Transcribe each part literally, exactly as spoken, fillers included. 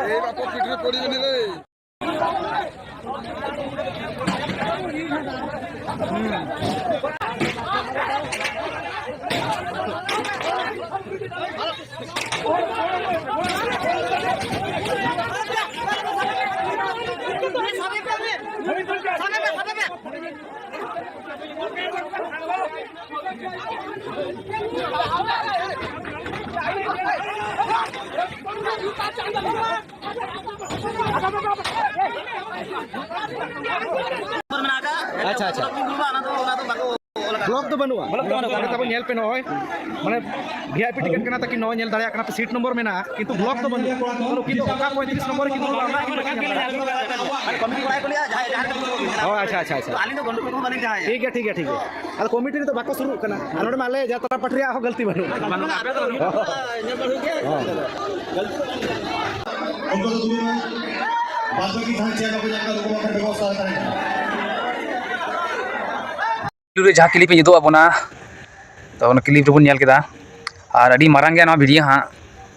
ଏଇ ବାପ ପିଠିରେ ପଡ଼ିଗଲି ରେ। ᱟᱪᱪᱷᱟ, ᱟᱪᱪᱷᱟ᱾ ᱵᱞᱚᱠ ᱫᱚ ᱵᱟᱹᱱᱩᱜᱼᱟ᱾ ᱵᱞᱚᱠ ᱫᱚ ᱵᱟᱹᱱᱩᱜᱼᱟ᱾ ᱱᱚᱰᱮ ᱛᱟᱵᱚᱱ ᱧᱮᱞ ᱯᱮ, ᱱᱚᱜᱼᱚᱭ, ᱢᱟᱱᱮ, ᱵᱷᱤ ᱟᱭ ᱯᱤ ᱴᱤᱠᱤᱴ ᱠᱟᱱᱟ, ᱛᱟᱠᱤ ᱱᱚᱜᱼᱚᱭ ᱧᱮᱞ ᱫᱟᱲᱮᱭᱟᱜ ᱠᱟᱱᱟ ᱯᱮ, ᱥᱤᱴ ᱱᱚᱢᱵᱚᱨ ᱢᱮᱱᱟᱜᱼᱟ, ᱠᱤᱱᱛᱩ ᱵᱞᱚᱠ ᱫᱚ ᱵᱟᱹᱱᱩᱜᱼᱟ᱾ ᱠᱤᱱᱛᱩ ᱚᱠᱟ ᱯᱚᱸᱭᱛᱨᱤᱥ ᱱᱚᱢᱵᱚᱨ ᱨᱮ ᱠᱤᱱᱛᱩ ᱵᱞᱚᱠ ᱢᱮᱱᱟᱜᱼᱟ, ᱠᱤᱱᱛᱩ ᱵᱟᱹᱧ ᱧᱮᱞ ᱫᱟᱲᱮᱭᱟᱜ ᱠᱟᱱᱟ᱾ ᱚ, ᱟᱪᱪᱷᱟ, ᱟᱪᱪᱷᱟ, ᱟᱪᱪᱷᱟ᱾ ᱴᱷᱤᱠ ᱜᱮᱭᱟ, ᱴᱷᱤᱠ ᱜᱮᱭᱟ, ᱴᱷᱤᱠ ᱜᱮᱭᱟ᱾ ᱟᱫᱚ ᱠᱚᱢᱤᱴᱤ ᱨᱮᱫᱚ ᱵᱟᱠᱚ ᱥᱩᱨᱩᱜ ᱠᱟᱱᱟ᱾ ᱟᱨ ᱱᱚᱰᱮ ᱢᱟ ᱟᱞᱮ ᱡᱟᱛᱨᱟ ᱯᱟᱴᱤ ᱨᱮᱭᱟᱜ ᱦᱚᱸ ᱜᱟᱹᱞᱛᱤ ᱵᱟᱹᱱᱩᱜᱼᱟ᱾ ᱩᱱᱠᱩ ᱫᱚ ᱫᱩᱲᱩᱵ ᱢᱮ᱾ ᱵᱟᱫ ᱵᱟᱹᱠᱤ ᱡᱟᱦᱟᱸᱭ ᱪᱮᱭᱟᱨ ᱵᱟᱠᱚ ᱧᱟᱢ ᱠᱟᱱᱟ, ᱩᱱᱠᱩ ᱵᱟᱠᱷᱨᱟ ᱵᱮᱵᱚᱥᱛᱷᱟ ᱟᱠᱟᱱᱟ᱾ ᱨᱮ ᱡᱟᱦᱟᱸ clip ᱤᱧ ᱩᱫᱩᱜ ᱟᱵᱚᱱᱟ, ᱛᱚ, ᱚᱱᱟ clip ᱨᱮᱵᱚᱱ ᱧᱮᱞ ᱠᱮᱫᱟ᱾ ᱟᱨ ᱟᱹᱰᱤ ᱢᱟᱨᱟᱝ ᱜᱮᱭᱟ ᱱᱚᱣᱟ video ᱦᱟᱸᱜ,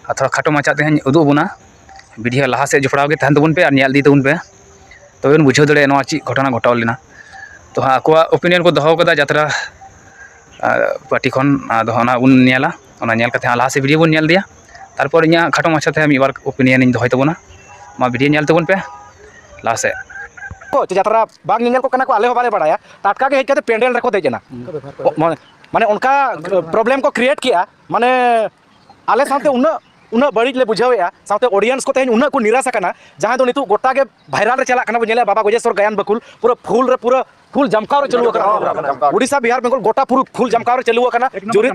ᱟᱨ ᱛᱷᱚᱲᱟ ᱠᱷᱟᱴᱚ ᱢᱟᱪᱷᱟ ᱛᱮ ᱦᱟᱸᱜ ᱤᱧ ᱩᱫᱩᱜ ᱟᱵᱚᱱᱟ᱾ Video ᱞᱟᱦᱟ ᱥᱮᱫ ᱡᱚᱯᱲᱟᱣ ᱜᱮ ᱛᱟᱦᱮᱱ ᱛᱟᱵᱚᱱ ᱯᱮ ᱟᱨ ᱧᱮᱞ ᱤᱫᱤ ᱛᱟᱵᱚᱱ ᱯᱮ, ᱛᱚᱵᱮ ᱵᱚᱱ ᱵᱩᱡᱷᱟᱹᱣ ᱫᱟᱲᱮᱭᱟᱜᱼᱟ ᱱᱚᱣᱟ ᱪᱮᱫ ᱜᱷᱚᱴᱚᱱᱟ ᱜᱷᱚᱴᱟᱣ ᱞᱮᱱᱟ᱾ ᱛᱚ ᱦᱟᱸᱜ ᱟᱠᱚᱣᱟᱜ opinion ᱠᱚ ᱫᱚᱦᱚ ᱠᱟᱫᱟ ᱡᱟᱛᱨᱟ, ᱟᱨ ᱯᱟᱨᱴᱤ ᱠᱷᱚᱱ, ᱟᱫᱚ ᱚᱱᱟ ᱵᱚᱱ ᱧᱮᱞᱟ, ᱚᱱᱟ ᱧᱮᱞ ᱠᱟᱛᱮ ᱦᱟᱸᱜ ᱞᱟᱦᱟ ᱥᱮᱫ video ᱵᱚᱱ ᱧᱮᱞ ᱤᱫᱤᱭᱟ᱾ ᱛᱟᱨᱯᱚᱨ ᱤᱧᱟᱹᱜ ᱠᱷᱟᱴᱚ ᱢᱟᱪᱷᱟ ᱛᱮ ᱢᱤᱫ ᱵᱟᱨ opinion ᱤᱧ ᱫᱚᱦᱚᱭ ᱛᱟᱵᱚᱱᱟ᱾ ᱢᱟ video ᱧᱮᱞ ᱛᱟᱵᱚᱱ ᱯᱮ ᱞᱟᱦᱟ ᱥᱮᱫ᱾ ᱠᱚ ᱡᱟᱛᱨᱟ ᱵᱟᱝ ᱧᱮᱧᱮᱞ ᱠᱚ ᱠᱟᱱᱟ ᱠᱚ, ᱟᱞᱮ ᱦᱚᱸ ᱵᱟᱞᱮ ᱵᱟᱲᱟᱭᱟ᱾ ᱴᱟᱴᱠᱟ ᱜᱮ ᱦᱮᱡ ᱠᱟᱛᱮ ᱯᱮᱱᱰᱮᱞ ᱨᱮᱠᱚ ᱫᱮᱡ ᱮᱱᱟ᱾ ᱢᱟᱱᱮ, ᱢᱟᱱᱮ ᱚᱱᱠᱟ problem ᱠᱚ create ᱠᱮᱜᱼᱟ, ᱢᱟᱱᱮ ᱟᱞᱮ ᱥᱟᱶᱛᱮ ᱩᱱᱟᱹᱜ, ᱩᱱᱟᱹᱜ ᱵᱟᱹᱲᱤᱡ ᱞᱮ ᱵᱩᱡᱷᱟᱹᱣᱮᱫᱼᱟ, ᱥᱟᱶᱛᱮ audience ᱠᱚ ᱛᱮᱦᱮᱧ ᱩᱱᱟᱹᱜ ᱠᱚ ᱱᱤᱨᱟᱥ ᱟᱠᱟᱱᱟ, ᱡᱟᱦᱟᱸ ᱫᱚ ᱱᱤᱛᱚᱜ ᱜᱚᱴᱟ ᱜᱮ viral ᱨᱮ ᱪᱟᱞᱟᱜ ᱠᱟᱱᱟ, ᱵᱚ ᱧᱮᱞᱮᱫᱼᱟ ᱵᱟᱵᱟ ᱜᱚᱡᱮᱥᱚᱨ ᱜᱟᱭᱟᱱ ᱵᱟᱹᱠᱷᱩᱞ ᱯᱩᱨᱟᱹ full ᱨᱮ ᱯᱩᱨᱟᱹ ᱯᱷᱩᱞ ᱡᱟᱢᱠᱟᱣ ᱨᱮ ᱪᱟᱹᱞᱩ ᱟᱠᱟᱱᱟ ᱯᱨᱳᱜᱨᱟᱢ᱾ ᱳᱰᱤᱥᱟ, ᱵᱤᱦᱟᱨ, ᱵᱮᱝᱜᱚᱞ ᱜᱚᱴᱟ ᱯᱩᱨᱟᱹ ᱯᱷᱩᱞ ᱡᱟᱢᱠᱟᱣ ᱨᱮ ᱪᱟᱹᱞᱩ ᱟᱠᱟᱱᱟ᱾ ᱡᱩᱨᱤ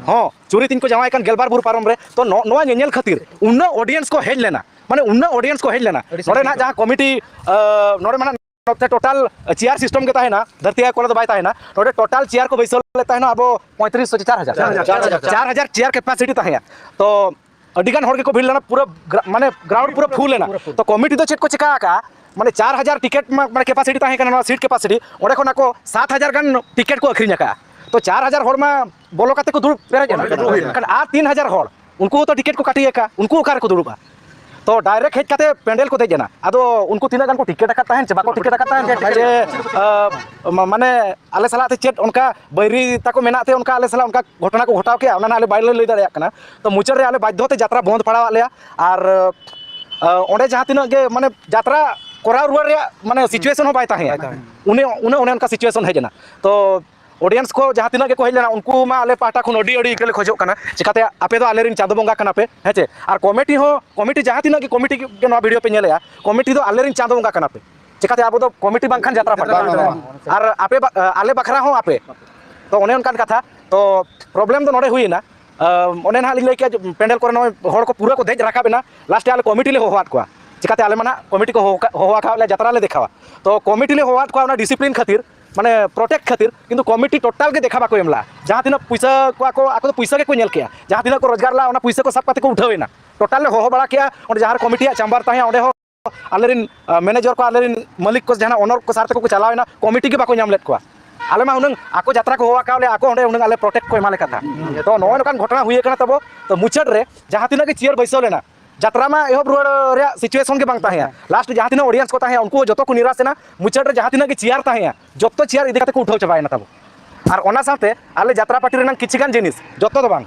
ᱦᱚᱸ, ᱡᱩᱨᱤ ᱛᱤᱧ ᱠᱚ ᱡᱟᱶᱟᱭ ᱠᱟᱱ ᱜᱮᱞᱵᱟᱨ ᱵᱩᱨᱩ ᱯᱟᱨᱚᱢ ᱨᱮ᱾ ᱛᱚ, ᱱᱚ-, ᱱᱚᱣᱟ ᱧᱮᱧᱮᱞ ᱠᱷᱟᱹᱛᱤᱨ ᱩᱱᱟᱹᱜ ᱚᱰᱤᱭᱮᱱᱥ ᱠᱚ ᱦᱮᱡ ᱞᱮᱱᱟ, ᱢᱟᱱᱮ ᱩᱱᱟᱹᱜ ᱚᱰᱤᱭᱮᱱᱥ ᱠᱚ ᱦᱮᱡ ᱞᱮᱱᱟ᱾ ᱱᱚᱰᱮ ᱱᱟᱜ ᱡᱟᱦᱟᱸ ᱠᱚᱢᱤᱴᱤ, ᱟᱸ, ᱱᱚᱰᱮ ᱢᱟᱱᱮ ᱱᱚᱛᱮ ᱴᱳᱴᱟᱞ ᱪᱮᱭᱟᱨ ᱥᱤᱥᱴᱮᱢ ᱜᱮ ᱛᱟᱦᱮᱱᱟ, ᱫᱷᱟᱹᱨᱛᱤ ᱟᱭᱳ ᱠᱚᱨᱮ ᱫᱚ ᱵᱟᱭ ᱛᱟᱦᱮᱱᱟ᱾ ᱱᱚᱰᱮ ᱴᱳᱴᱟᱞ ᱪᱮᱭᱟᱨ ᱠᱚ ᱵᱟᱹᱭᱥᱟᱹᱣ ᱞᱮᱫ ᱛᱟᱦᱮᱱᱟ ᱟᱵᱚ ᱯᱚᱸᱭᱛᱨᱤᱥ ᱥᱮ ᱪᱟᱨ ᱦᱟᱡᱟᱨ? ᱪᱟᱨ ᱦᱟᱡᱟᱨ᱾ ᱪᱟᱨ ᱦᱟᱡᱟᱨ ᱪᱮᱭᱟᱨ ᱠᱮᱯᱟᱥᱤᱴᱤ ᱛᱟᱦᱮᱸᱭᱟ᱾ ᱛᱚ ᱟᱹᱰᱤ ᱜᱟᱱ ᱦᱚᱲ ᱜᱮᱠᱚ ᱵᱷᱤᱲ ᱞᱮᱱᱟ, ᱯᱩᱨᱟᱹ ᱜᱨᱟ-, ᱢᱟᱱᱮ ᱜᱨᱟᱣᱩᱱᱰ ᱯᱩᱨᱟᱹ ᱯᱷᱩᱞ ᱞᱮᱱᱟ᱾ ᱛᱚ ᱠᱚᱢᱤᱴᱤ ᱫᱚ ᱪᱮᱫ ᱠᱚ ᱪᱮᱠᱟ ᱟᱠᱟᱜᱼᱟ, ᱢᱟᱱᱮ ᱪᱟᱨ ᱦᱟᱡᱟᱨ ᱴᱤᱠᱤᱴ ᱢᱟ, ᱢᱟᱱᱮ ᱠᱮᱯᱟᱥᱤᱴᱤ ᱛᱟᱦᱮᱸ ᱠᱟᱱᱟ, ᱱᱚᱣᱟ ᱥᱤᱴ ᱠᱮᱯᱟᱥᱤᱴᱤ, ᱚᱸᱰᱮ ᱠᱷᱚᱱ ᱟᱠᱚ ᱥᱟᱛ ᱦᱟᱡᱟᱨ ᱜᱟᱱ ᱴᱤᱠᱤᱴ ᱠᱚ ᱟᱹᱠᱷᱨᱤᱧ ᱟᱠᱟᱜᱼᱟ᱾ ᱛᱚ ᱪᱟᱨ ᱦᱟᱡᱟᱨ ᱦᱚᱲ ᱢᱟ ᱵᱚᱞᱚ ᱠᱟᱛᱮ ᱠᱚ ᱫᱩᱲᱩᱵ ᱯᱮᱨᱮᱡ ᱮᱱᱟ᱾ ᱮᱱᱠᱷᱟᱱ ᱟᱨ ᱛᱤᱱ ᱦᱟᱡᱟᱨ ᱦᱚᱲ, ᱩᱱᱠᱩ ᱦᱚᱸᱛᱚ ᱴᱤᱠᱤᱴ ᱠᱚ ᱠᱟᱹᱴᱤ ᱟᱠᱟᱫᱼᱟ, ᱩᱱᱠᱩ ᱚᱠᱟ ᱨᱮᱠᱚ ᱫᱩᱲᱩᱵᱼᱟ? ᱛᱚ ᱰᱟᱭᱨᱮᱠᱴ ᱦᱮᱡ ᱠᱟᱛᱮ ᱯᱮᱱᱰᱮᱞ ᱠᱚ ᱫᱮᱡ ᱮᱱᱟ᱾ ᱟᱫᱚ ᱩᱱᱠᱩ ᱛᱤᱱᱟᱹᱜ ᱜᱟᱱ ᱠᱚ ᱴᱤᱠᱤᱴ ᱟᱠᱟᱫ ᱛᱟᱦᱮᱸᱫ ᱪᱮ ᱵᱟᱠᱚ ᱴᱤᱠᱤᱴ ᱟᱠᱟᱫ ᱛᱟᱦᱮᱸᱫ, ᱪᱮ, ᱪᱮ, ᱟ, ᱢᱟ-, ᱢᱟᱱᱮ ᱟᱞᱮ ᱥᱟᱞᱟᱜ ᱛᱮ ᱪᱮᱫ ᱚᱱᱠᱟ ᱵᱟᱹᱭᱨᱤ ᱛᱟᱠᱚ ᱢᱮᱱᱟᱜ ᱛᱮ ᱚᱱᱠᱟ ᱟᱞᱮ ᱥᱟᱞᱟᱜ ᱚᱱᱠᱟ ᱜᱷᱚᱴᱚᱱᱟ ᱠᱚ ᱜᱷᱚᱴᱟᱣ ᱠᱮᱜᱼᱟ, ᱚᱱᱟ ᱱᱟᱜ ᱟᱞᱮ ᱵᱟᱞᱮ ᱞᱟᱹᱭ ᱫᱟᱲᱮᱭᱟᱜ ᱠᱟᱱᱟ᱾ ᱛᱚ ᱢᱩᱪᱟᱹᱫ ᱨᱮ ᱟᱞᱮ ᱵᱟᱫᱽᱫᱷᱚ ᱛᱮ ᱡᱟᱛᱨᱟ ᱵᱚᱱᱫ ᱯᱟᱲᱟᱣᱟᱫ ᱞᱮᱭᱟ᱾ ᱟᱨ, ᱟ, ᱚᱸᱰᱮ ᱡᱟᱦᱟᱸ ᱛᱤᱱᱟᱹᱜ ᱜᱮ ᱢᱟᱱᱮ ᱡᱟᱛᱨᱟ ᱠᱚᱨᱟᱣ ᱨᱩᱣᱟᱹᱲ ᱨᱮᱭᱟᱜ ᱢᱟᱱᱮ ᱥᱤᱪᱩᱭᱮᱥᱚᱱ ᱦᱚᱸ ᱵᱟᱭ ᱛᱟᱦᱮᱸᱭᱟ᱾ ᱵᱟᱭ ᱛᱟᱦᱮᱸᱭᱟ᱾ ᱩᱱᱤ, ᱩᱱᱤ, ᱚᱱᱮ ᱚᱱᱠᱟ ᱥᱤᱪᱩᱭᱮᱥᱚᱱ ᱦᱮᱡ ᱮᱱᱟ᱾ ᱛᱚ ᱚᱰᱤᱭᱮᱱᱥ ᱠᱚ ᱡᱟᱦᱟᱸ ᱛᱤᱱᱟᱹᱜ ᱜᱮᱠᱚ ᱦᱮᱡ ᱞᱮᱱᱟ, ᱩᱱᱠᱩ ᱢᱟ ᱟᱞᱮ ᱯᱟᱦᱴᱟ ᱠᱷᱚᱱ ᱟᱹᱰᱤ, ᱟᱹᱰᱤ ᱤᱠᱟᱹ ᱞᱮ ᱠᱷᱚᱡᱚᱜ ᱠᱟᱱᱟ᱾ ᱪᱤᱠᱟᱹᱛᱮ ᱟᱯᱮ ᱫᱚ ᱟᱞᱮᱨᱮᱱ ᱪᱟᱸᱫᱚ ᱵᱚᱸᱜᱟ ᱠᱟᱱᱟ ᱯᱮ, ᱦᱮᱸ ᱪᱮ? ᱟᱨ ᱠᱚᱢᱤᱴᱤ ᱦᱚᱸ, ᱠᱚᱢᱤᱴᱤ ᱡᱟᱦᱟᱸ ᱛᱤᱱᱟᱹᱜ ᱜᱮ ᱠᱚᱢᱤᱴᱤ ᱜᱮ ᱱᱚᱣᱟ ᱵᱷᱤᱰᱤᱭᱳ ᱯᱮ ᱧᱮᱞᱮᱜᱼᱟ, ᱠᱚᱢᱤᱴᱤ ᱫᱚ ᱟᱞᱮᱨᱮᱱ ᱪᱟᱸᱫᱚ ᱵᱚᱸᱜᱟ ᱠᱟᱱᱟ ᱯᱮ᱾ ᱪᱤᱠᱟᱹᱛᱮ ᱟᱵᱚ ᱫᱚ ᱠᱚᱢᱤᱴᱤ ᱵᱟᱝᱠᱷᱟᱱ ᱡᱟᱛᱨᱟ ᱯᱟᱴᱟ᱾ ᱵᱟᱝ, ᱵᱟᱝ, ᱵᱟᱝ᱾ ᱟᱨ ᱟᱯᱮ ᱵᱟ-, ᱟᱞᱮ ᱵᱟᱠᱷᱨᱟ ᱦᱚᱸ ᱟᱯᱮ᱾ ᱛᱚ ᱚᱱᱮ ᱚᱱᱠᱟᱱ ᱠᱟᱛᱷᱟ᱾ ᱛᱚ ᱯᱨᱚᱵᱞᱮᱢ ᱫᱚ ᱱᱚᱰᱮ ᱦᱩᱭᱮᱱᱟ, ᱟᱸ, ᱚᱱᱮ ᱱᱟᱦᱟᱜ ᱞᱤᱧ ᱞᱟᱹᱭ ᱠᱮᱜᱼᱟ ᱡᱮ ᱯᱮᱱᱰᱮᱞ ᱠᱚᱨᱮ ᱱᱚᱜᱼᱚᱭ ᱦᱚᱲ ᱠᱚ ᱯᱩᱨᱟᱹ ᱠᱚ ᱫᱮᱡ ᱨᱟᱠᱟᱵ ᱮᱱᱟ, ᱞᱟᱥᱴᱮ ᱟᱞᱮ ᱠᱚᱢᱤᱴᱤ ᱞᱮ ᱦᱚᱦᱚᱣᱟᱫ ᱠᱚᱣᱟ᱾ ᱪᱤᱠᱟᱹᱛᱮ ᱟᱞᱮ ᱢᱟ ᱱᱟᱦᱟᱜ ᱠᱚᱢᱤᱴᱤ ᱠᱚ ᱦᱚᱦᱚ ᱠᱟ-, ᱦᱚᱦᱚ ᱟᱠᱟᱫ ᱞᱮᱭᱟ, ᱡᱟᱛᱨᱟ ᱞᱮ ᱫᱮᱠᱷᱟᱣᱟ᱾ ᱛᱚ ᱠᱚᱢᱤᱴᱤ ᱞᱮ ᱦᱚᱦᱚᱣᱟᱫ ᱠᱚᱣᱟ ᱚᱱᱟ ᱰᱤᱥᱤᱯᱞᱤᱱ ᱠᱷᱟᱹᱛᱤᱨ, ᱢᱟᱱᱮ ᱯᱨᱚᱴᱮᱠᱴ ᱠᱷᱟᱹᱛᱤᱨ, ᱠᱤᱱᱛᱩ ᱠᱚᱢᱤᱴᱤ ᱴᱳᱴᱟᱞ ᱜᱮ ᱫᱮᱠᱷᱟ ᱵᱟᱠᱚ ᱮᱢ ᱞᱮᱫᱼᱟ᱾ ᱡᱟᱦᱟᱸ ᱛᱤᱱᱟᱹᱜ ᱯᱩᱭᱥᱟᱹ ᱠᱚ ᱟᱠᱚ, ᱟᱠᱚ ᱫᱚ ᱯᱩᱭᱥᱟᱹ ᱜᱮᱠᱚ ᱧᱮᱞ ᱠᱮᱜᱼᱟ, ᱡᱟᱦᱟᱸ ᱛᱤᱱᱟᱹᱜ ᱠᱚ ᱨᱳᱡᱽᱜᱟᱨ ᱞᱮᱫᱼᱟ ᱚᱱᱟ ᱯᱩᱭᱥᱟᱹ ᱠᱚ ᱥᱟᱵ ᱠᱟᱛᱮ ᱠᱚ ᱩᱴᱷᱟᱹᱣ ᱮᱱᱟ᱾ ᱴᱳᱴᱟᱞ ᱞᱮ ᱦᱚᱦᱚ ᱵᱟᱲᱟ ᱠᱮᱜᱼᱟ, ᱚᱸᱰᱮ ᱡᱟᱦᱟᱸ ᱨᱮ ᱠᱚᱢᱤᱴᱤᱭᱟᱜ ᱪᱟᱢᱵᱟᱨ ᱛᱟᱦᱮᱸᱜᱼᱟ ᱚᱸᱰᱮ ᱦᱚᱸ ᱟᱞᱮᱨᱮᱱ, ᱟ, ᱢᱮᱱᱮᱡᱚᱨ ᱠᱚ, ᱟᱞᱮᱨᱮᱱ ᱢᱟᱹᱞᱤᱠ ᱠᱚ, ᱡᱟᱦᱟᱱᱟᱜ ᱳᱱᱟᱨ ᱠᱚ ᱥᱟᱨ ᱛᱮᱠᱚ ᱠᱚ ᱪᱟᱞᱟᱣ ᱮᱱᱟ, ᱠᱚᱢᱤᱴᱤ ᱜᱮ ᱵᱟᱠᱚ ᱧᱟᱢ ᱞᱮᱫ ᱠᱚᱣᱟ᱾ ᱟᱞᱮ ᱢᱟ ᱦᱩᱱᱟᱹᱝ ᱟᱠᱚ ᱡᱟᱛᱨᱟ ᱠᱚ ᱦᱚᱦᱚ ᱟᱠᱟᱫ ᱞᱮᱭᱟ, ᱟᱠᱚ ᱚᱸᱰᱮ ᱦᱩᱱᱟᱹᱝ ᱟᱞᱮ ᱯᱨᱚᱴᱮᱠᱴ ᱠᱚ ᱮᱢᱟ ᱞᱮ ᱠᱟᱛᱷᱟ᱾ ᱛᱚ ᱱᱚᱜᱼᱚᱭ ᱱᱚᱝᱠᱟᱱ ᱜᱷᱚᱴᱚᱱᱟ ᱦᱩᱭ ᱟᱠᱟᱱᱟ ᱛᱟᱵᱚ᱾ ᱛᱚ ᱢᱩᱪᱟᱹᱫ ᱨᱮ ᱡᱟᱦᱟᱸ ᱛᱤᱱᱟᱹᱜ ᱜᱮ ᱪᱤᱭᱟᱹᱨ ᱵᱟᱹᱭᱥᱟᱹᱣ ᱞᱮᱱᱟ, ᱡᱟᱛᱨᱟ ᱢᱟ ᱮᱦᱚᱵ ᱨᱩᱣᱟᱹᱲ ᱨᱮᱭᱟᱜ ᱥᱤᱪᱩᱭᱮᱥᱚᱱ ᱜᱮ ᱵᱟᱝ ᱛᱟᱦᱮᱸᱭᱟ᱾ ᱞᱟᱥᱴ ᱡᱟᱦᱟᱸ ᱛᱤᱱᱟᱹᱜ ᱚᱰᱤᱭᱮᱱᱥ ᱠᱚ ᱛᱟᱦᱮᱸᱭᱟ, ᱩᱱᱠᱩ ᱦᱚᱸ ᱡᱚᱛᱚ ᱠᱚ ᱱᱤᱨᱟᱥ ᱮᱱᱟ᱾ ᱢᱩᱪᱟᱹᱫ ᱨᱮ ᱡᱟᱦᱟᱸ ᱛᱤᱱᱟᱹᱜ ᱜᱮ ᱪᱤᱭᱟᱨ ᱛᱟᱦᱮᱸᱭᱟ, ᱡᱚᱛᱚ ᱪᱤᱭᱟᱨ ᱤᱫᱤ ᱠᱟᱛᱮ ᱠᱚ ᱩᱴᱷᱟᱹᱣ ᱪᱟᱵᱟᱭᱮᱱᱟ ᱛᱟᱵᱚ᱾ ᱟᱨ ᱚᱱᱟ ᱥᱟᱶᱛᱮ ᱟᱞᱮ ᱡᱟᱛᱨᱟ ᱯᱟᱨᱴᱤ ᱨᱮᱱᱟᱜ ᱠᱤᱪᱷᱤ ᱜᱟᱱ ᱡᱤᱱᱤᱥ, ᱡᱚᱛᱚ ᱫᱚ ᱵᱟᱝ,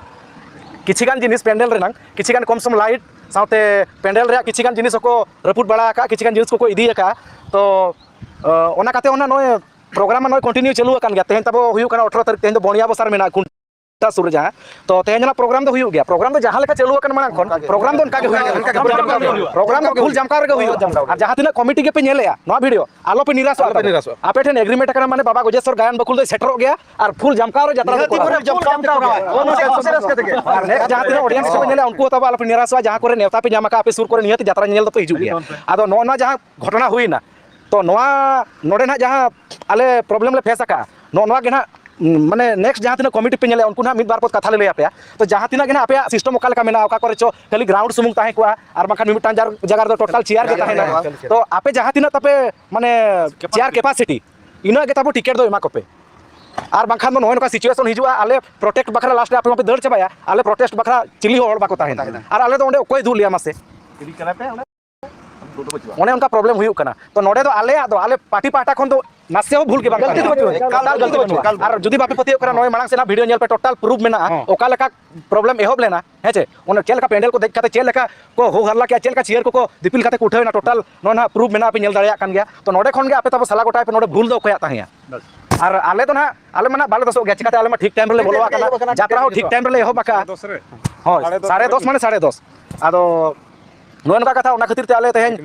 ᱠᱤᱪᱷᱤ ᱜᱟᱱ ᱡᱤᱱᱤᱥ ᱯᱮᱱᱰᱮᱞ ᱨᱮᱱᱟᱜ ᱠᱤᱪᱷᱤ ᱜᱟᱱ ᱠᱚᱢ ᱥᱚᱢ ᱞᱟᱭᱤᱴ ᱥᱟᱶᱛᱮ ᱯᱮᱱᱰᱮᱞ ᱨᱮᱭᱟᱜ ᱠᱤᱪᱷᱤ ᱜᱟᱱ ᱡᱤᱱᱤᱥ ᱦᱚᱸᱠᱚ ᱨᱟᱹᱯᱩᱫ ᱵᱟᱲᱟ ᱟᱠᱟᱫᱼᱟ, ᱠᱤᱪᱷᱤ ᱜᱟᱱ ᱡᱤᱱᱤᱥ ᱠᱚᱠᱚ ᱤᱫᱤ ᱟᱠᱟᱫᱼᱟ᱾ ᱛᱚ, ᱚ, ᱚᱱᱟ ᱠᱟᱛᱮ ᱚᱱᱟ ᱱᱚᱜᱼᱚᱭ ᱯᱨᱳᱜᱨᱟᱢ ᱢᱟ ᱱᱚᱜᱼᱚᱭ ᱠᱚᱱᱴᱤᱱᱤᱭᱩ ᱪᱟᱹᱞᱩ ᱟᱠᱟᱱ ᱜᱮᱭᱟ᱾ ᱛᱮᱦᱮᱧ ᱛᱟᱵᱚ ᱦᱩᱭᱩᱜ ᱠᱟᱱᱟ ᱟᱴᱷᱨᱚ ᱛᱟᱹᱨᱤᱠᱷ, ᱛᱮᱦᱮᱧ ᱫᱚ ᱵᱚᱱᱤᱭᱟ ᱵᱚᱥᱟᱨ ᱢᱮᱱᱟᱜᱼᱟ, ᱠᱷᱩᱱ- ᱥᱩᱨ ᱨᱮ ᱡᱟᱦᱟᱸ, ᱛᱚ ᱛᱮᱦᱮᱧ ᱚᱱᱟ ᱯᱨᱳᱜᱨᱟᱢ ᱫᱚ ᱦᱩᱭᱩᱜ ᱜᱮᱭᱟ᱾ ᱯᱨᱳᱜᱨᱟᱢ ᱫᱚ ᱡᱟᱦᱟᱸ ᱞᱮᱠᱟ ᱪᱟᱹᱞᱩ ᱟᱠᱟᱱ ᱢᱟᱲᱟᱝ ᱠᱷᱚᱱ, ᱯᱨᱳᱜᱨᱟᱢ ᱫᱚ ᱚᱱᱠᱟ ᱜᱮ ᱦᱩᱭᱩᱜᱼᱟ᱾ ᱯᱨᱳᱜᱨᱟᱢ ᱫᱚ ᱯᱷᱩᱞ ᱡᱟᱢᱠᱟᱣ ᱨᱮᱜᱮ ᱦᱩᱭᱩᱜᱼᱟ᱾ ᱟᱨ ᱡᱟᱦᱟᱸ ᱛᱤᱱᱟᱹᱜ ᱠᱚᱢᱤᱴᱤ ᱜᱮᱯᱮ ᱧᱮᱞᱮᱜᱼᱟ ᱱᱚᱣᱟ ᱵᱷᱤᱰᱤᱭᱳ, ᱟᱞᱚᱯᱮ ᱱᱤᱨᱟᱥᱚᱜᱼᱟ᱾ ᱟᱯᱮ ᱴᱷᱮᱱ ᱮᱜᱽᱨᱤᱢᱮᱱᱴ ᱟᱠᱟᱱᱟ, ᱢᱟᱱᱮ ᱵᱟᱵᱟ ᱜᱚᱡᱮᱥᱚᱨ ᱜᱟᱭᱟᱱ ᱵᱟᱹᱠᱷᱩᱞ ᱫᱚᱭ ᱥᱮᱴᱮᱨᱚᱜ ᱜᱮᱭᱟ ᱟᱨ ᱯᱷᱩᱞ ᱡᱟᱢᱠᱟᱣ ᱨᱮ ᱡᱟᱛᱨᱟ ᱫᱚ ᱠᱚᱨᱟᱣᱟ᱾ ᱟᱨ ᱱᱮᱠᱥᱴ ᱡᱟᱦᱟᱸ ᱛᱤᱱᱟᱹᱜ ᱚᱰᱤᱭᱮᱱᱥ ᱠᱚᱯᱮ ᱧᱮᱞᱮᱜᱼᱟ, ᱩᱱᱠᱩ ᱦᱚᱸ ᱛᱟᱵᱚ ᱟᱞᱚᱯᱮ ᱱᱤᱨᱟᱥᱚᱜᱼᱟ᱾ ᱡᱟᱦᱟᱸ ᱠᱚᱨᱮ ᱱᱮᱣᱛᱟ ᱯᱮ ᱧᱟᱢ ᱟᱠᱟᱫᱼᱟ, ᱟᱯᱮ ᱥᱩᱨ ᱠᱚᱨᱮ ᱱᱤᱦᱟᱹᱛ ᱡᱟᱛᱨᱟ ᱧᱮᱧᱮᱞ ᱫᱚᱯᱮ ᱦᱤᱡᱩᱜ ᱜᱮᱭᱟ᱾ ᱟᱫᱚ ᱱᱚᱜᱼᱚ ᱱᱚᱣᱟ ᱡᱟᱦᱟᱸ ᱜᱷᱚᱴᱚᱱᱟ ᱦᱩᱭᱱᱟ, ᱛᱚ ᱱᱚᱣᱟ ᱱᱚᱰᱮ ᱱᱟᱦᱟᱜ ᱡᱟᱦᱟᱸ ᱟᱞᱮ ᱯᱨᱚᱵᱞᱮᱢ ᱞᱮ ᱯᱷᱮᱥ ᱟᱠᱟᱫᱼᱟ, ᱱᱚᱜᱼᱚ ᱱᱚᱣᱟ ᱜᱮ ᱱᱟᱦᱟᱜ, ᱩᱸ, ᱢᱟᱱᱮ ᱱᱮᱠᱥᱴ ᱡᱟᱦᱟᱸ ᱛᱤᱱᱟᱹᱜ ᱠᱚᱢᱤᱴᱤ ᱯᱮ ᱧᱮᱞᱮᱜᱼᱟ, ᱩᱱᱠᱩ ᱱᱟᱦᱟᱜ ᱢᱤᱫ ᱵᱟᱨ ᱯᱚᱫ ᱠᱟᱛᱷᱟ ᱞᱮ ᱞᱟᱹᱭ ᱟᱯᱮᱭᱟ᱾ ᱛᱚ ᱡᱟᱦᱟᱸ ᱛᱤᱱᱟᱹᱜ ᱜᱮ ᱱᱟᱦᱟᱜ ᱟᱯᱮᱭᱟᱜ ᱥᱤᱥᱴᱮᱢ ᱚᱠᱟ ᱞᱮᱠᱟ ᱢᱮᱱᱟᱜᱼᱟ, ᱚᱠᱟ ᱠᱚᱨᱮ ᱪᱚ ᱠᱷᱟᱹᱞᱤ ᱜᱨᱟᱣᱩᱱᱰ ᱥᱩᱢᱩᱝ ᱛᱟᱦᱮᱸ ᱠᱚᱜᱼᱟ ᱟᱨ ᱵᱟᱝᱠᱷᱟᱱ ᱢᱤᱫᱴᱟᱝ ᱡᱟᱨ-, ᱡᱟᱭᱜᱟ ᱨᱮᱫᱚ ᱴᱳᱴᱟᱞ ᱪᱮᱭᱟᱨ ᱜᱮ ᱛᱟᱦᱮᱱᱟ᱾ ᱛᱚ ᱟᱯᱮ ᱡᱟᱦᱟᱸ ᱛᱤᱱᱟᱹᱜ ᱛᱟᱯᱮ ᱢᱟᱱᱮ ᱪᱮᱭᱟᱨ ᱠᱮᱯᱟᱥᱤᱴᱤ, ᱤᱱᱟᱹᱜ ᱜᱮ ᱛᱟᱵᱚ ᱴᱤᱠᱤᱴ ᱫᱚ ᱮᱢᱟ ᱠᱚᱯᱮ᱾ ᱟᱨ ᱵᱟᱝᱠᱷᱟᱱ ᱫᱚ ᱱᱚᱜᱼᱚᱭ ᱱᱚᱝᱠᱟ ᱥᱤᱪᱩᱭᱮᱥᱚᱱ ᱦᱤᱡᱩᱜᱼᱟ, ᱟᱞᱮ ᱯᱨᱚᱴᱮᱠᱴ ᱵᱟᱠᱷᱨᱟ ᱞᱟᱥᱴ ᱨᱮ ᱟᱯᱮ ᱢᱟᱯᱮ ᱫᱟᱹᱲ ᱪᱟᱵᱟᱭᱟ, ᱟᱞᱮ ᱯᱨᱚᱴᱮᱥᱴ ᱵᱟᱠᱷᱨᱟ ᱪᱤᱞᱤ ᱦᱚᱸ ᱦᱚᱲ ᱵᱟᱠᱚ ᱛᱟᱦᱮᱱᱟ᱾ ᱟᱨ ᱟᱞᱮ ᱫᱚ ᱚᱸᱰᱮ ᱚᱠᱚᱭ ᱫᱩᱜ ᱞᱮᱭᱟ ᱢᱟᱥᱮ? ᱚᱱᱮ ᱚᱱᱠᱟ ᱯᱨᱚᱵᱞᱮᱢ ᱦᱩᱭᱩᱜ ᱠᱟᱱᱟ᱾ ᱛᱚ ᱱᱚᱰᱮ ᱫᱚ ᱟᱞᱮᱭᱟᱜ ᱫᱚ, ᱟᱞᱮ ᱯᱟᱨᱴᱤ ᱯᱟᱦᱴᱟ ᱠᱷᱚᱱ ᱫᱚ ᱱᱟᱥᱮ ᱦᱚᱸ ᱵᱷᱩᱞ ᱜᱮ ᱵᱟᱝ ᱜᱟᱹᱞᱛᱤ ᱫᱚ ᱠᱟᱱᱟ᱾ ᱵᱟᱹᱪᱩᱜᱼᱟ᱾ ᱮᱠᱟᱞ ᱜᱟᱹᱞᱛᱤ ᱵᱟᱹᱪᱩᱜᱼᱟ᱾ ᱟᱨ ᱡᱩᱫᱤ ᱵᱟᱯᱮ ᱯᱟᱹᱛᱭᱟᱹᱜ ᱠᱟᱱᱟ, ᱱᱚᱜᱼᱚᱭ ᱢᱟᱲᱟᱝ ᱥᱮᱱᱟᱜ ᱵᱷᱤᱰᱤᱭᱳ ᱧᱮᱞ ᱯᱮ, ᱴᱳᱴᱟᱞ ᱯᱨᱩᱯᱷ ᱢᱮᱱᱟᱜᱼᱟ, ᱦᱚᱸ᱾ ᱚᱠᱟ ᱞᱮᱠᱟ ᱯᱨᱚᱵᱞᱮᱢ ᱮᱦᱚᱵ ᱞᱮᱱᱟ, ᱦᱮᱸ ᱪᱮ? ᱚᱱᱟ ᱪᱮᱫ ᱞᱮᱠᱟ ᱯᱮᱱᱰᱮᱞ ᱠᱚ ᱫᱮᱡ ᱠᱟᱛᱮ ᱪᱮᱫ ᱞᱮᱠᱟ ᱠᱚ ᱦᱳ ᱦᱟᱞᱞᱟ ᱠᱮᱜᱼᱟ, ᱪᱮᱫ ᱞᱮᱠᱟ ᱪᱤᱭᱟᱨ ᱠᱚᱠᱚ ᱫᱤᱯᱤᱞ ᱠᱟᱛᱮ ᱠᱚ ᱩᱴᱷᱟᱹᱣ ᱮᱱᱟ, ᱴᱳᱴᱟᱞ ᱱᱚᱣᱟ ᱱᱟᱦᱟᱜ ᱯᱨᱩᱯᱷ ᱢᱮᱱᱟᱜᱼᱟ, ᱯᱮ ᱧᱮᱞ ᱫᱟᱲᱮᱭᱟᱜ ᱠᱟᱱ ᱜᱮᱭᱟ᱾ ᱛᱚ ᱱᱚᱰᱮ ᱠᱷᱚᱱ ᱜᱮ ᱟᱯᱮ ᱛᱟᱵᱚ ᱥᱟᱞᱟ ᱜᱚᱴᱟᱭ ᱯᱮ, ᱱᱚᱰᱮ ᱵᱷᱩᱞ ᱫᱚ ᱚᱠᱚᱭᱟᱜ ᱛᱟᱦᱮᱸᱭᱟ? ᱟᱨ ᱟᱞᱮ ᱫᱚ ᱱᱟᱦᱟᱜ, ᱟᱞᱮ ᱢᱟ ᱱᱟᱦᱟᱜ ᱵᱟᱞᱮ ᱫᱳᱥᱚᱜ ᱜᱮᱭᱟ, ᱪᱤᱠᱟᱹᱛᱮ ᱟᱞᱮ ᱢᱟ ᱴᱷᱤᱠ ᱴᱟᱭᱤᱢ ᱨᱮᱞᱮ ᱵᱚᱞᱚ ᱟᱠᱟᱱᱟ, ᱡᱟᱛᱨᱟ ᱦᱚᱸ ᱴᱷᱤᱠ ᱴᱟᱭᱤᱢ ᱨᱮᱞᱮ ᱮᱦᱚᱵ ᱟᱠᱟᱫᱼᱟ᱾ ᱦᱳᱭ, ᱥᱟᱲᱮ ᱫᱚᱥ ᱨᱮ᱾ ᱥᱟᱲᱮ ᱫᱚᱥ ᱢᱟᱱᱮ ᱥᱟᱲᱮ ᱫᱚᱥ᱾ ᱟᱫᱚ ᱱᱚᱜᱼᱚ ᱱᱚᱝᱠᱟ ᱠᱟᱛᱷᱟ, ᱚᱱᱟ ᱠᱷᱟᱹᱛᱤᱨ ᱛᱮ ᱟᱞᱮ ᱛᱮᱦᱮᱧ,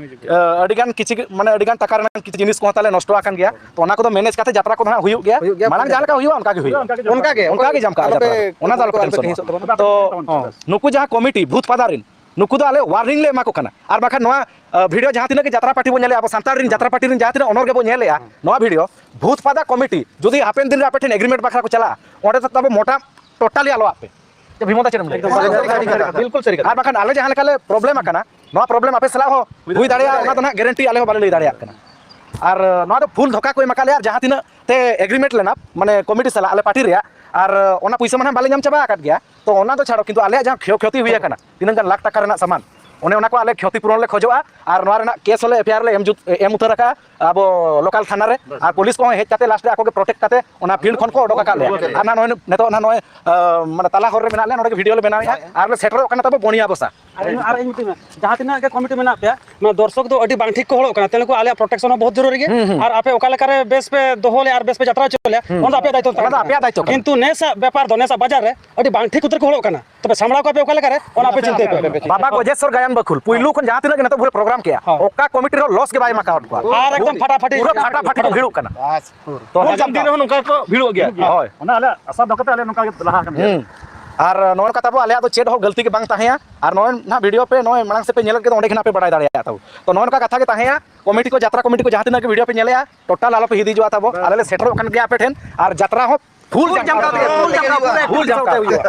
ᱟᱹᱰᱤ ᱜᱟᱱ ᱠᱤᱪᱷᱩ, ᱢᱟᱱᱮ ᱟᱹᱰᱤ ᱜᱟᱱ ᱴᱟᱠᱟ ᱨᱮᱱᱟᱜ ᱠᱤᱪᱷᱩ ᱡᱤᱱᱤᱥ ᱠᱚᱦᱚᱸ ᱛᱟᱞᱮ ᱱᱚᱥᱴᱚ ᱟᱠᱟᱱ ᱜᱮᱭᱟ᱾ ᱛᱚ ᱚᱱᱟ ᱠᱚᱫᱚ ᱢᱮᱱᱮᱡᱽ ᱠᱟᱛᱮ ᱡᱟᱛᱨᱟ ᱠᱚᱫᱚ ᱦᱟᱸᱜ ᱦᱩᱭᱩᱜ ᱜᱮᱭᱟ, ᱦᱩᱭᱩᱜ ᱜᱮᱭᱟ, ᱢᱟᱲᱟᱝ ᱡᱟᱦᱟᱸ ᱞᱮᱠᱟ ᱦᱩᱭᱩᱜᱼᱟ ᱚᱱᱠᱟ ᱜᱮ ᱦᱩᱭᱩᱜᱼᱟ᱾ ᱚᱱᱠᱟ ᱜᱮ, ᱚᱱᱠᱟ ᱜᱮ ᱡᱟᱢᱠᱟᱜᱼᱟ ᱟᱫᱚ ᱡᱟᱛᱨᱟ ᱯᱮ ᱫᱚ᱾ ᱚᱱᱟ ᱫᱚ ᱟᱞᱚᱯᱮ ᱟᱞᱚᱯᱮ ᱴᱮᱱᱥᱚᱱᱚᱜᱼᱟ᱾ ᱦᱤᱥᱟᱹᱵ ᱛᱟᱵᱚᱱᱟ᱾ ᱛᱚ ᱱᱩᱠᱩ ᱡᱟᱦᱟᱸ ᱠᱚᱢᱤᱴᱤ ᱵᱷᱩᱛ ᱯᱟᱫᱟ ᱨᱮᱱ, ᱱᱩᱠᱩ ᱫᱚ ᱟᱞᱮ ᱳᱣᱟᱨᱱᱤᱝ ᱞᱮ ᱮᱢᱟ ᱠᱚ ᱠᱟᱱᱟ᱾ ᱟᱨ ᱵᱟᱠᱷᱟᱱ ᱱᱚᱣᱟ, ᱟ, ᱵᱷᱤᱰᱤᱭᱳ ᱡᱟᱦᱟᱸ ᱛᱤᱱᱟᱹᱜ ᱜᱮ ᱡᱟᱛᱨᱟ ᱯᱟᱨᱴᱤ ᱵᱚᱱ ᱧᱮᱞᱮᱜᱼᱟ, ᱟᱵᱚ ᱥᱟᱱᱛᱟᱲ ᱨᱮᱱ ᱡᱟᱛᱨᱟ ᱯᱟᱨᱴᱤ ᱨᱮᱱ ᱡᱟᱦᱟᱸ ᱛᱤᱱᱟᱹᱜ ᱚᱱᱚᱨ ᱜᱮᱵᱚᱱ ᱧᱮᱞᱮᱜᱼᱟ ᱱᱚᱣᱟ ᱵᱷᱤᱰᱤᱭᱳ, ᱵᱷᱩᱛ ᱯᱟᱫᱟ ᱠᱚᱢᱤᱴᱤ ᱡᱩᱫᱤ ᱦᱟᱯᱮᱱ ᱫᱤᱱ ᱨᱮ ᱟᱯᱮ ᱴᱷᱮᱱ ᱮᱜᱽᱨᱤᱢᱮᱱᱴ ᱵᱟᱠᱷᱨᱟ ᱠᱚ ᱪᱟᱞᱟᱜᱼᱟ, ᱚᱸᱰᱮ ᱫᱚ ᱛᱟᱵᱚ ᱢᱚᱴᱟ ᱴᱳᱴᱟᱞᱤ ᱟᱞᱚ ᱟᱯᱮ᱾ ᱵᱤᱢᱚᱞ ᱫᱟ ᱪᱮᱫ ᱮᱢ ᱞᱟᱹᱭ? ᱮᱠᱫᱚᱢ ᱥᱟᱹᱨᱤ ᱠᱟᱛᱷᱟ, ᱵᱤᱞᱠᱩᱞ ᱥᱟᱹᱨᱤ ᱠᱟᱛᱷᱟ᱾ ᱟᱨ ᱵᱟᱠᱷᱟᱱ ᱟᱞᱮ ᱡᱟᱦᱟᱸ ᱞᱮᱠᱟ ᱞᱮ ᱯᱨᱚᱵᱞᱮᱢ ᱟᱠᱟᱱᱟ, ᱱᱚᱣᱟ ᱯᱨᱚᱵᱞᱮᱢ ᱟᱯᱮ ᱥᱟᱞᱟᱜ ᱦᱚᱸ ᱦᱩᱭ ᱫᱟᱲᱮᱭᱟᱜᱼᱟ, ᱚᱱᱟ ᱫᱚ ᱱᱟᱦᱟᱜ ᱜᱮᱨᱮᱱᱴᱤ ᱟᱞᱮ ᱦᱚᱸ ᱵᱟᱞᱮ ᱞᱟᱹᱭ ᱫᱟᱲᱮᱭᱟᱜ ᱠᱟᱱᱟ᱾ ᱟᱨ, ᱱᱚᱣᱟ ᱫᱚ ᱯᱷᱩᱞ ᱫᱷᱳᱠᱟ ᱠᱚ ᱮᱢ ᱟᱠᱟᱫ ᱞᱮᱭᱟ᱾ ᱟᱨ ᱡᱟᱦᱟᱸ ᱛᱤᱱᱟᱹᱜ ᱛᱮ ᱮᱜᱽᱨᱤᱢᱮᱱᱴ ᱞᱮᱱᱟ, ᱢᱟᱱᱮ, ᱠᱚᱢᱤᱴᱤ ᱥᱟᱞᱟᱜ ᱟᱞᱮ ᱯᱟᱨᱴᱤ ᱨᱮᱭᱟᱜ, ᱟᱨ, ᱚᱱᱟ ᱯᱩᱭᱥᱟᱹ ᱢᱟ ᱱᱟᱦᱟᱜ ᱵᱟᱞᱮ ᱧᱟᱢ ᱪᱟᱵᱟ ᱟᱠᱟᱫ ᱜᱮᱭᱟ᱾ ᱛᱚ, ᱚᱱᱟ ᱫᱚ ᱪᱷᱟᱲᱚ, ᱠᱤᱱᱛᱩ ᱟᱞᱮᱭᱟᱜ ᱡᱟᱦᱟᱸ ᱠᱷᱮᱭᱚ ᱠᱷᱚᱛᱤ ᱦᱩᱭ ᱟᱠᱟᱱᱟ, ᱛᱤᱱᱟᱹᱜ ᱜᱟᱱ ᱞᱟᱠᱷ ᱴᱟᱠᱟ ᱨᱮᱱᱟᱜ ᱥᱟᱢᱟᱱ, ᱚᱱᱮ ᱚᱱᱟ ᱠᱚ ᱟᱞᱮ ᱠᱷᱚᱛᱤ ᱯᱩᱨᱚᱱ ᱞᱮ ᱠᱷᱚᱡᱚᱜᱼᱟ᱾ ᱟᱨ ᱱᱚᱣᱟ ᱨᱮᱱᱟᱜ ᱠᱮᱥ ᱦᱚᱸᱞᱮ ᱮᱯᱷ ᱟᱭ ᱟᱨ ᱞᱮ ᱮᱢ ᱡᱩᱛ, ᱮᱢ ᱩᱛᱟᱹᱨ ᱟᱠᱟᱫᱼᱟ ᱟᱵᱚ ᱞᱳᱠᱟᱞ ᱛᱷᱟᱱᱟ ᱨᱮ᱾ ᱟᱨ ᱯᱩᱞᱤᱥ ᱠᱚᱦᱚᱸ ᱦᱮᱡ ᱠᱟᱛᱮ ᱞᱟᱥᱴ ᱨᱮ ᱟᱠᱚ ᱜᱮ ᱯᱨᱚᱴᱮᱠᱴ ᱠᱟᱛᱮ ᱚᱱᱟ ᱯᱷᱤᱞᱰ ᱠᱷᱚᱱ ᱠᱚ ᱚᱰᱚᱠ ᱟᱠᱟᱫ ᱞᱮᱭᱟ᱾ ᱟᱨ ᱱᱚᱜᱼᱚᱭ ᱱᱤᱛᱚᱜ ᱱᱟᱦᱟᱜ ᱱᱚᱜᱼᱚᱭ, ᱟᱸ, ᱢᱟᱱᱮ, ᱛᱟᱞᱟ ᱦᱚᱨ ᱨᱮ ᱢᱮᱱᱟᱜ ᱞᱮᱭᱟ, ᱱᱚᱰᱮ ᱜᱮ ᱵᱷᱤᱰᱤᱭᱳ ᱞᱮ ᱵᱮᱱᱟᱣᱮᱫᱼᱟ᱾ ᱟᱨ ᱞᱮ ᱥᱮᱴᱮᱨᱚᱜ ᱠᱟᱱᱟ ᱛᱟᱵᱚ ᱵᱚᱱᱤᱭᱟ ᱵᱚᱥᱟ᱾ ᱟᱨ ᱤᱧ, ᱟᱨ ᱤᱧ ᱢᱤᱛᱟᱹᱧ ᱢᱮ, ᱡᱟᱦᱟᱸ ᱛᱤᱱᱟᱹᱜ ᱜᱮ ᱠᱚᱢᱤᱴᱤ ᱢᱮᱱᱟᱜ ᱯᱮᱭᱟ, ᱱᱚᱣᱟ ᱫᱚᱨᱥᱚᱠ ᱫᱚ ᱟᱹᱰᱤ ᱵᱟᱝ ᱴᱷᱤᱠ ᱠᱚ ᱦᱚᱲᱚᱜ ᱠᱟᱱᱟ, ᱛᱮᱱᱩᱠᱩ ᱟᱞᱮᱭᱟᱜ ᱯᱨᱚᱴᱮᱠᱥᱚᱱ ᱦᱚᱸ ᱵᱚᱦᱩᱛ ᱡᱚᱨᱩᱨᱤ ᱜᱮ᱾ ᱦᱩᱸ, ᱦᱩᱸ᱾ ᱟᱨ ᱟᱯᱮ ᱚᱠᱟ ᱞᱮᱠᱟᱨᱮ ᱵᱮᱥ ᱯᱮ ᱫᱚᱦᱚ ᱞᱮᱭᱟ ᱟᱨ ᱵᱮᱥ ᱯᱮ ᱡᱟᱛᱨᱟ ᱦᱚᱪᱚ ᱞᱮᱭᱟ, ᱦᱩᱸ᱾ ᱚᱱᱟ ᱫᱚ ᱟᱯᱮᱭᱟᱜ ᱫᱟᱭᱤᱛᱛᱚ ᱠᱟᱱᱟ᱾ ᱚᱱᱟ ᱫᱚ ᱟᱯᱮᱭᱟᱜ ᱫᱟᱭᱤᱛᱛᱚ ᱠᱟᱱᱟ᱾ ᱠᱤᱱᱛᱩ ᱱᱮᱥᱟᱜ ᱵᱮᱯᱟᱨ ᱫᱚ, ᱱᱮᱥᱟᱜ ᱵᱟᱡᱟᱨ ᱨᱮ ᱟᱹᱰᱤ ᱵᱟᱝ ᱴᱷᱤᱠ ᱩᱛᱟᱹᱨ ᱠᱚ ᱦᱚᱲᱚᱜ ᱠᱟᱱᱟ᱾ ᱛᱚᱵᱮ ᱥᱟᱢᱵᱲᱟᱣ ᱠᱚᱣᱟ ᱯᱮ ᱚᱠᱟ ᱞᱮᱠᱟᱨᱮ, ᱚᱱᱟ ᱟᱯᱮ ᱪᱤᱱᱛᱟᱹᱭ ᱯᱮ᱾ ᱵᱟᱵᱟ ᱜᱚᱡᱮᱥᱣᱚᱨ ᱜᱟᱭᱟᱱ ᱵᱟᱹᱠᱷᱩᱞ ᱯᱩᱭᱞᱩ ᱠᱷᱚᱱ ᱡᱟᱦᱟᱸ ᱛᱤᱱᱟᱹᱜ ᱜᱮ ᱱᱤᱛᱚᱜ ᱵᱷᱳᱨ ᱯᱨᱳᱜᱨᱟᱢ ᱠᱮᱜᱼᱟ, ᱦᱚᱸ᱾ ᱚᱠᱟ ᱠᱚᱢᱤᱴᱤ ᱨᱮᱦᱚᱸ ᱞᱚᱥ ᱜᱮ ᱵᱟᱭ ᱮᱢ ᱟᱠᱟᱣᱟᱫ ᱠᱚᱣᱟ᱾ ᱟᱨ ᱮᱠᱫᱚᱢ ᱯᱷᱟᱴᱟᱯᱷᱟᱴᱤ᱾ ᱯᱩᱨᱟᱹ ᱯᱷᱟᱴᱟᱯᱷᱟᱴᱤ ᱠᱚ ᱵᱷᱤᱲᱚᱜ ᱠᱟᱱᱟ᱾ ᱛᱚ ᱵᱷᱳᱴ ᱡᱟᱢ ᱫᱤᱱ ᱨᱮᱦᱚᱸ ᱱᱚᱝᱠᱟ ᱜᱮᱠᱚ ᱵᱷᱤᱲᱚᱜ ᱜᱮᱭᱟ᱾ ᱦᱳᱭ᱾ ᱚᱱᱟ ᱟᱞᱮ ᱟᱥᱟ ᱫᱚᱦᱚ ᱠᱟᱛᱮ ᱟᱞᱮ ᱱᱚᱝᱠᱟ ᱜᱮ ᱞᱟᱦᱟ ᱟᱠᱟᱱ ᱜᱮᱭᱟ᱾ ᱦᱩᱸ᱾ ᱟᱨ ᱱᱚᱣᱟ ᱠᱟᱛᱷᱟ ᱵᱚ ᱟᱞᱮᱭᱟᱜ ᱫᱚ ᱪᱮᱫ ᱦᱚᱸ ᱜᱟᱹᱞᱛᱤ ᱜᱮ ᱵᱟᱝ ᱛᱟᱦᱮᱸᱭᱟ᱾ ᱟᱨ ᱱᱚᱜᱼᱚᱭ ᱱᱟᱦᱟᱜ ᱵᱷᱤᱰᱤᱭᱳ ᱯᱮ ᱱᱚᱜᱼᱚᱭ ᱢᱟᱲᱟᱝ ᱥᱮᱫ ᱯᱮ ᱧᱮᱞᱮᱫ ᱠᱮᱫᱟ, ᱚᱸᱰᱮ ᱜᱮ ᱱᱟᱦᱟᱜ ᱯᱮ ᱵᱟᱲᱟᱭ ᱫᱟᱲᱮᱭᱟᱜᱼᱟ ᱛᱟᱵᱚ᱾ ᱛᱚ ᱱᱚᱜᱼᱚ ᱱᱚᱝᱠᱟ ᱠᱟᱛᱷᱟ ᱜᱮ ᱛᱟᱦᱮᱸᱭᱟ᱾ ᱠᱚᱢᱤᱴᱤ ᱠᱚ, ᱡᱟᱛᱨᱟ ᱠᱚᱢᱤᱴᱤ ᱠᱚ ᱡᱟᱦᱟᱸ ᱛᱤᱱᱟᱹᱜ ᱜᱮ ᱵᱷᱤᱰᱤᱭᱳ ᱯᱮ ᱧᱮᱞᱮᱜᱼᱟ, ᱴᱳᱴᱟᱞ ᱟᱞᱚ ᱯᱮ ᱦᱤᱫᱤᱡᱚᱜᱼᱟ ᱛᱟᱵᱚ᱾ ᱟᱞᱮ ᱞᱮ ᱥᱮᱴᱮᱨᱚᱜ ᱠᱟᱱ ᱜᱮᱭᱟ ᱟᱯᱮ ᱴᱷᱮᱱ᱾ ᱟᱨ ᱡᱟᱛᱨᱟ ᱦᱚᱸ ᱯᱷᱩᱞ ᱡᱟᱢᱠᱟᱣ ᱛᱮᱜᱮ, ᱯᱷᱩᱞ ᱡᱟᱢᱠᱟᱣ ᱛᱮᱜᱮ ᱦᱩᱭᱩᱜᱼᱟ᱾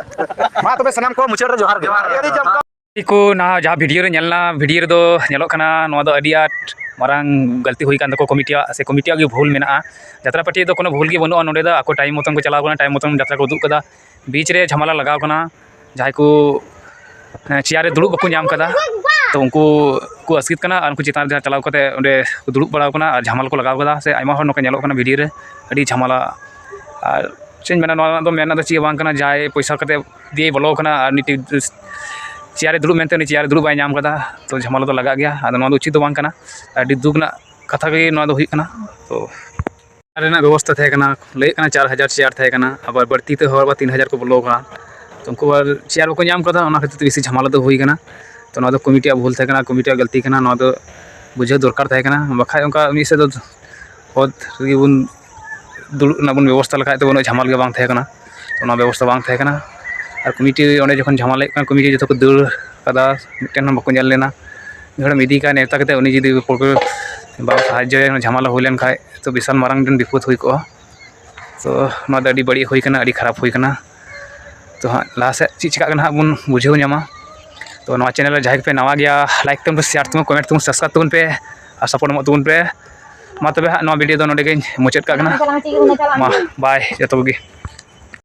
ᱢᱟ ᱛᱚᱵᱮ ᱥᱟᱱᱟᱢ ᱠᱚ ᱢᱩᱪᱟᱹᱫ ᱨᱮ ᱡᱚᱦᱟᱨ ᱜᱮ᱾ ᱠᱚ ᱱᱟᱦᱟᱜ ᱡᱟᱦᱟᱸ ᱵᱷᱤᱰᱤᱭᱳ ᱨᱮ ᱧᱮᱞ ᱮᱱᱟ, ᱵᱷᱤᱰᱤᱭᱳ ᱨᱮᱫᱚ ᱧᱮᱞᱚᱜ ᱠᱟᱱᱟ ᱱᱚᱣᱟ ᱫᱚ ᱟᱹᱰᱤ ᱟᱸᱴ ᱢᱟᱨᱟᱝ ᱜᱟᱹᱞᱛᱤ ᱦᱩᱭ ᱠᱟᱱ ᱛᱟᱠᱚᱣᱟ ᱠᱚᱢᱤᱴᱤᱭᱟᱜ, ᱥᱮ ᱠᱚᱢᱤᱴᱤᱭᱟᱜ ᱜᱮ ᱵᱷᱩᱞ ᱢᱮᱱᱟᱜᱼᱟ᱾ ᱡᱟᱛᱨᱟ ᱯᱟᱹᱴᱤ ᱫᱚ ᱠᱳᱱᱳ ᱵᱷᱩᱞ ᱜᱮ ᱵᱟᱹᱱᱩᱜᱼᱟ᱾ ᱱᱚᱸᱰᱮ ᱫᱚ ᱟᱠᱚ ᱴᱟᱭᱤᱢ ᱢᱚᱛᱚᱱ ᱠᱚ ᱪᱟᱞᱟᱣ ᱠᱟᱱᱟ, ᱴᱟᱭᱤᱢ ᱢᱚᱛᱚᱱ ᱡᱟᱛᱨᱟ ᱠᱚ ᱩᱫᱩᱜ ᱠᱟᱫᱟ᱾ ᱵᱤᱪ ᱨᱮ ᱡᱷᱟᱢᱮᱞᱟ ᱞᱟᱜᱟᱣ ᱠᱟᱱᱟ, ᱡᱟᱦᱟᱸᱭ ᱠᱚ, ᱦᱮᱸ, ᱪᱮᱭᱟᱨ ᱨᱮ ᱫᱩᱲᱩᱵ ᱵᱟᱠᱚ ᱧᱟᱢ ᱠᱟᱫᱟ, ᱛᱚ ᱩᱱᱠᱩ ᱠᱚ ᱟᱥᱠᱮᱛ ᱠᱟᱱᱟ ᱟᱨ ᱩᱱᱠᱩ ᱪᱮᱛᱟᱱ ᱨᱮ ᱡᱟᱦᱟᱸ ᱪᱟᱞᱟᱣ ᱠᱟᱛᱮ ᱚᱸᱰᱮ ᱠᱚ ᱫᱩᱲᱩᱵ ᱵᱟᱲᱟᱣ ᱠᱟᱱᱟ ᱟᱨ ᱡᱷᱟᱢᱮᱞᱟ ᱠᱚ ᱞᱟᱜᱟᱣ ᱠᱟᱫᱟ, ᱥᱮ ᱟᱭᱢᱟ ᱦᱚᱲ ᱱᱚᱝᱠᱟ ᱧᱮᱞᱚᱜ ᱠᱟᱱᱟ ᱵᱷᱤᱰᱤᱭᱳ ᱨᱮ, ᱟᱹᱰᱤ ᱡᱷᱟᱢᱮᱞᱟ᱾ ᱟᱨ ᱪᱮᱫ ᱤᱧ ᱢᱮᱱᱟ, ᱱᱚᱣᱟ ᱨᱮᱱᱟᱜ ᱫᱚ ᱢᱮᱱ ᱨᱮᱱᱟᱜ ᱫᱚ ᱪᱮᱫ ᱦᱚᱸ ᱵᱟᱝ ᱠᱟᱱᱟ, ᱡᱟᱦᱟᱸᱭ ᱯᱚᱭᱥᱟ ᱠᱟᱛᱮ ᱫᱤᱭᱮ ᱵᱚᱞᱚ ᱠᱟᱱᱟ ᱟᱨ ᱢᱤᱫᱴᱤᱡ ᱪᱮᱭᱟᱨ ᱨᱮ ᱫᱩᱲᱩᱵ ᱢᱮᱱᱛᱮ ᱩᱱᱤ ᱪᱮᱭᱟᱨ ᱨᱮ ᱫᱩᱲᱩᱵ ᱵᱟᱭ ᱧᱟᱢ ᱠᱟᱫᱟ, ᱛᱚ ᱡᱷᱟᱢᱮᱞᱟ ᱫᱚ ᱞᱟᱜᱟᱜ ᱜᱮᱭᱟ᱾ ᱟᱫᱚ ᱱᱚᱣᱟ ᱫᱚ ᱩᱪᱤᱛ ᱫᱚ ᱵᱟᱝ ᱠᱟᱱᱟ, ᱟᱹᱰᱤ ᱫᱩᱠ ᱨᱮᱱᱟᱜ ᱠᱟᱛᱷᱟ ᱜᱮ ᱱᱚᱣᱟ ᱫᱚ ᱦᱩᱭᱩᱜ ᱠᱟᱱᱟ᱾ ᱛᱚ ᱨᱮᱱᱟᱜ ᱵᱮᱵᱚᱥᱛᱟ ᱛᱟᱦᱮᱸ ᱠᱟᱱᱟ, ᱞᱟᱹᱭᱮᱫ ᱠᱟᱱᱟ ᱪᱟᱨ ᱦᱟᱡᱟᱨ ᱪᱮᱭᱟᱨ ᱛᱟᱦᱮᱸ ᱠᱟᱱᱟ, ᱟᱵᱟᱨ ᱵᱟᱹᱲᱛᱤ ᱛᱮ ᱦᱚᱲ ᱵᱟ ᱛᱤᱱ ᱦᱟᱡᱟᱨ ᱠᱚ ᱵᱚᱞᱚ ᱠᱟᱱᱟ, ᱛᱚ ᱩᱱᱠᱩ ᱟᱨ ᱪᱮᱭᱟᱨ ᱵᱟᱠᱚ ᱧᱟᱢ ᱠᱟᱫᱟ, ᱚᱱᱟ ᱠᱷᱟᱹᱛᱤᱨ ᱛᱮ ᱵᱮᱥᱤ ᱡᱷᱟᱢᱮᱞᱟ ᱫᱚ ᱦᱩᱭ ᱠᱟᱱᱟ᱾ ᱛᱚ ᱱᱚᱣᱟ ᱫᱚ ᱠᱚᱢᱤᱴᱤᱭᱟᱜ ᱵᱷᱩᱞ ᱛᱟᱦᱮᱸ ᱠᱟᱱᱟ, ᱠᱚᱢᱤᱴᱤᱭᱟᱜ ᱜᱟᱹᱞᱛᱤ ᱠᱟᱱᱟ, ᱱᱚᱣᱟ ᱫᱚ ᱵᱩᱡᱷᱟᱹᱣ ᱫᱚᱨᱠᱟᱨ ᱛᱟᱦᱮᱸ ᱠᱟᱱᱟ, ᱵᱟᱠᱷᱟᱡ ᱚᱱᱠᱟ ᱢᱤᱫ ᱥᱮᱫ ᱫᱚ ᱚᱛ ᱨᱮᱜᱮ ᱵᱚᱱ ᱫᱩᱲᱩᱵ ᱨᱮᱱᱟᱜ ᱵᱚᱱ ᱵᱮᱵᱚᱥᱛᱷᱟ ᱞᱮᱠᱷᱟᱡ ᱛᱚ ᱩᱱᱟᱹᱜ ᱡᱷᱟᱢᱮᱞᱟ ᱜᱮ ᱵᱟᱝ ᱛᱟᱦᱮᱸ ᱠᱟᱱᱟ᱾ ᱛᱚ ᱚᱱᱟ ᱵᱮᱵᱚᱥᱛᱷᱟ ᱵᱟᱝ ᱛᱟᱦᱮᱸ ᱠᱟᱱᱟ᱾ ᱟᱨ ᱠᱚᱢᱤᱴᱤ ᱚᱸᱰᱮ ᱡᱚᱠᱷᱚᱱ ᱡᱷᱟᱢᱮᱞᱟᱭᱮᱫ ᱠᱟᱱ, ᱠᱚᱢᱤᱴᱤ ᱡᱚᱛᱚ ᱠᱚ ᱫᱟᱹᱲ ᱠᱟᱫᱟ, ᱢᱤᱫᱴᱮᱱ ᱦᱚᱸ ᱵᱟᱠᱚ ᱧᱮᱞ ᱞᱮᱱᱟ᱾ ᱢᱤᱫ ᱦᱚᱲᱮᱢ ᱤᱫᱤ ᱠᱟᱭ ᱱᱮᱣᱛᱟ ᱠᱟᱛᱮ, ᱩᱱᱤ ᱡᱩᱫᱤ ᱯᱨᱚᱠᱨᱤᱭᱟ ᱵᱟᱢ ᱥᱟᱦᱟᱡᱽᱡᱚᱭᱟ, ᱡᱷᱟᱢᱮᱞᱟ ᱦᱩᱭ ᱞᱮᱱᱠᱷᱟᱡ ᱛᱚ ᱵᱤᱥᱟᱞ ᱢᱟᱨᱟᱝ ᱢᱤᱫᱴᱮᱱ ᱵᱤᱯᱚᱫ ᱦᱩᱭ ᱠᱚᱜᱼᱟ᱾ ᱛᱚ ᱱᱚᱣᱟ ᱫᱚ ᱟᱹᱰᱤ ᱵᱟᱹᱲᱤᱡ ᱦᱩᱭ ᱠᱟᱱᱟ, ᱟᱹᱰᱤ ᱠᱷᱟᱨᱟᱯ ᱦᱩᱭ ᱠᱟᱱᱟ᱾ ᱛᱚ ᱦᱟᱸᱜ ᱞᱟᱦᱟ ᱥᱮᱫ ᱪᱮᱫ ᱪᱤᱠᱟᱹᱜ ᱠᱟᱱᱟ ᱦᱟᱸᱜ ᱵᱚᱱ ᱵᱩᱡᱷᱟᱹᱣ ᱧᱟᱢᱟ᱾ ᱛᱚ ᱱᱚᱣᱟ ᱪᱮᱱᱮᱞ ᱨᱮ ᱡᱟᱦᱟᱸᱭ ᱠᱚᱯᱮ ᱱᱟᱣᱟ ᱜᱮᱭᱟ, ᱞᱟᱭᱤᱠ ᱛᱟᱵᱚᱱ ᱯᱮ, ᱥᱮᱭᱟᱨ ᱛᱟᱵᱚᱱ, ᱠᱚᱢᱮᱱᱴ ᱛᱟᱵᱚᱱ, ᱥᱟᱵᱥᱠᱨᱟᱭᱤᱵ ᱛᱟᱵᱚᱱ ᱯᱮ ᱟᱨ ᱥᱟᱯᱳᱨᱴ ᱮᱢᱚᱜ ᱛᱟᱵᱚᱱ ᱯᱮ᱾ ᱢᱟ ᱛᱚᱵᱮ ᱦᱟᱸᱜ ᱱᱚᱣᱟ ᱵᱷᱤᱰᱤᱭᱳ ᱫᱚ ᱱᱚᱰᱮ ᱜᱮᱧ ᱢᱩᱪᱟᱹᱫ ᱠᱟᱜ ᱠᱟᱱᱟ᱾ ᱢᱟ ᱵᱟᱭ ᱡᱚᱛᱚ ᱠᱚᱜᱮ᱾